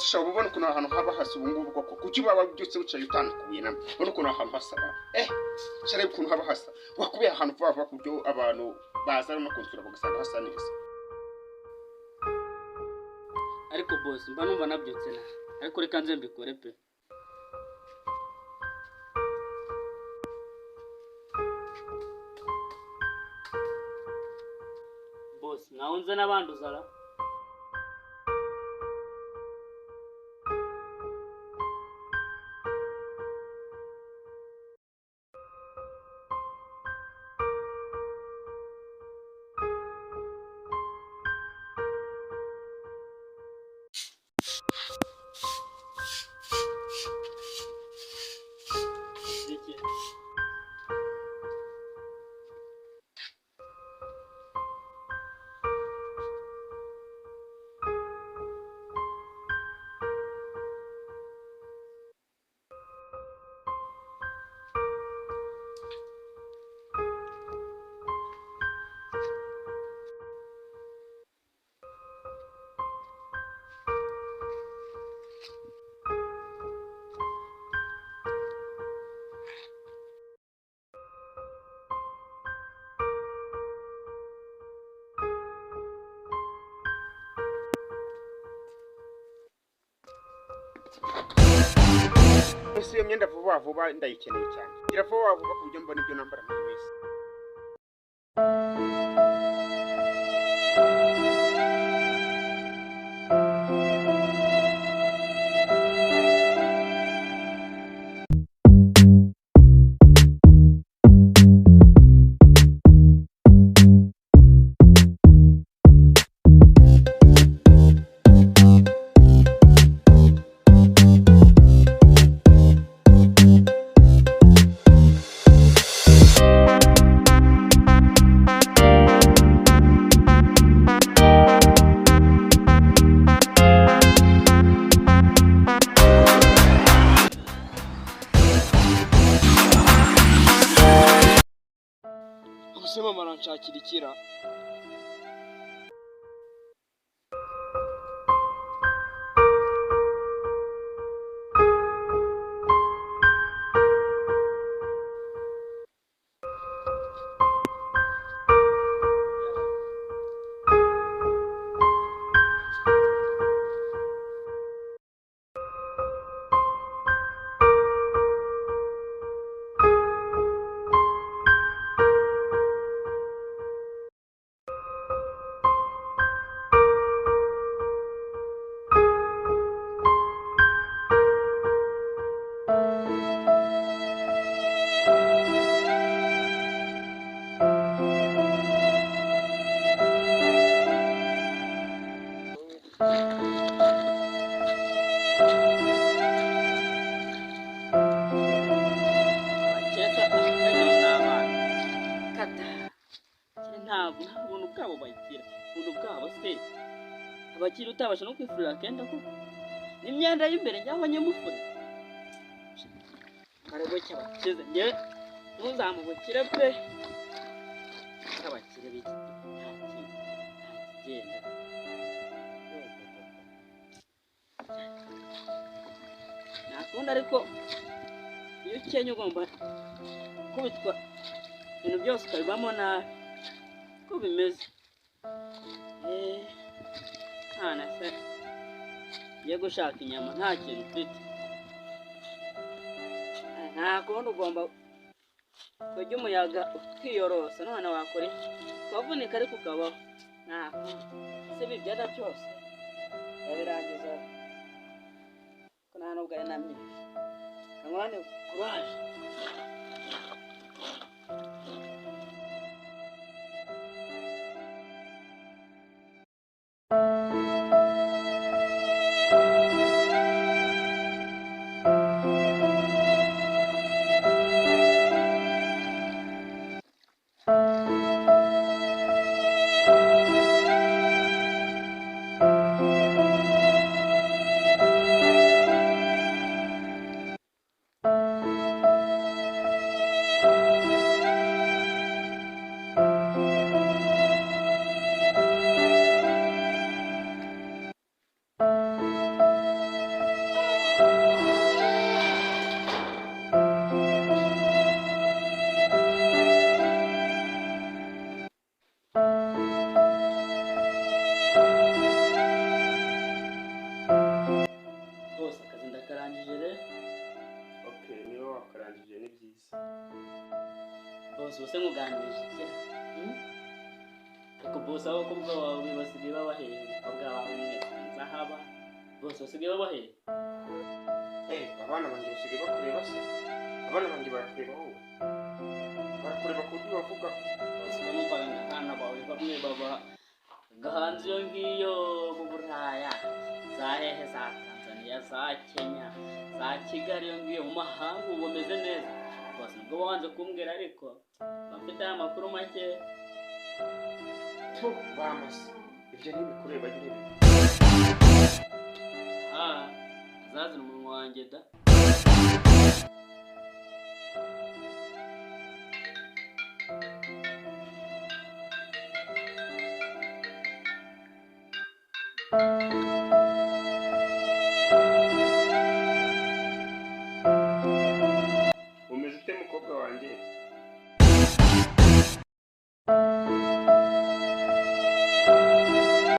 Ese ushobora ubona ukuntu ahantu haba hasa ubu ngubu koko? Kuki waba byose wicaye utanakuye namwe? Ubona ukuntu ahantu hasa? Sharebe ukuntu haba hasa. Wakubiye ahantu vuba vuba ku buryo abantu baza no kunsura bagasanga hasa neza. Ariko boss mba numva nabyutse na. Ariko reka nze mbikore pe. Boss naho nze n'abanduzara. Ese iyo myenda vuba vuba ndayikeneye cyane. Gira vuba vuba ku buryo mbona ibyo nambara muri minsi. Ubuse mama aranshakira ikira. Ntabwo ubuntu bwabo bagira, ubuntu bwabo se abakiri utabasha no kwifurira akenda koko n'imyenda y'imbere njyaho nyamufure karego cy'abakize njye ntuzamubukire pe abakire biki nta kigenda ntakunda. Ariko iyo ukenye ugomba kubitwa ibintu byose ukabibamo nabi ko bimeze. Nta se ngiye gushaka inyama nta kintu ufite, nta kundi ugomba kurya umuyaga ukiyorosa. None wakora iki? Ukavunika ariko ukabaho. Nta kundi se ibi byada byose ndabirangiza ko nta nubwo ari na myinshi. Kankurane kuraje. Ariko bose abakobwa bawe basigaye baba hehe? Umukobwa wawe mwese nzahaba, bose basigaye baba hehe? Abana banjye basigaye bakureba se? Abana banjye barakureba wowe, barakureba ku buryo bavuga. Basigaye numvaga ngo abana bawe bamwe baba hanze iyo ngiyo mu Buraya, za hehe, za Tanzania, za Kenya, za Kigali, iyo ngiyo mu mahanga, ubu bameze neza bose. Nubwo wanze kumbwira, ariko mba mfite aya makuru make. Tu bamase, ibyo ntibikureba, jya ureba. Ah, azazina umunwa wanjye da.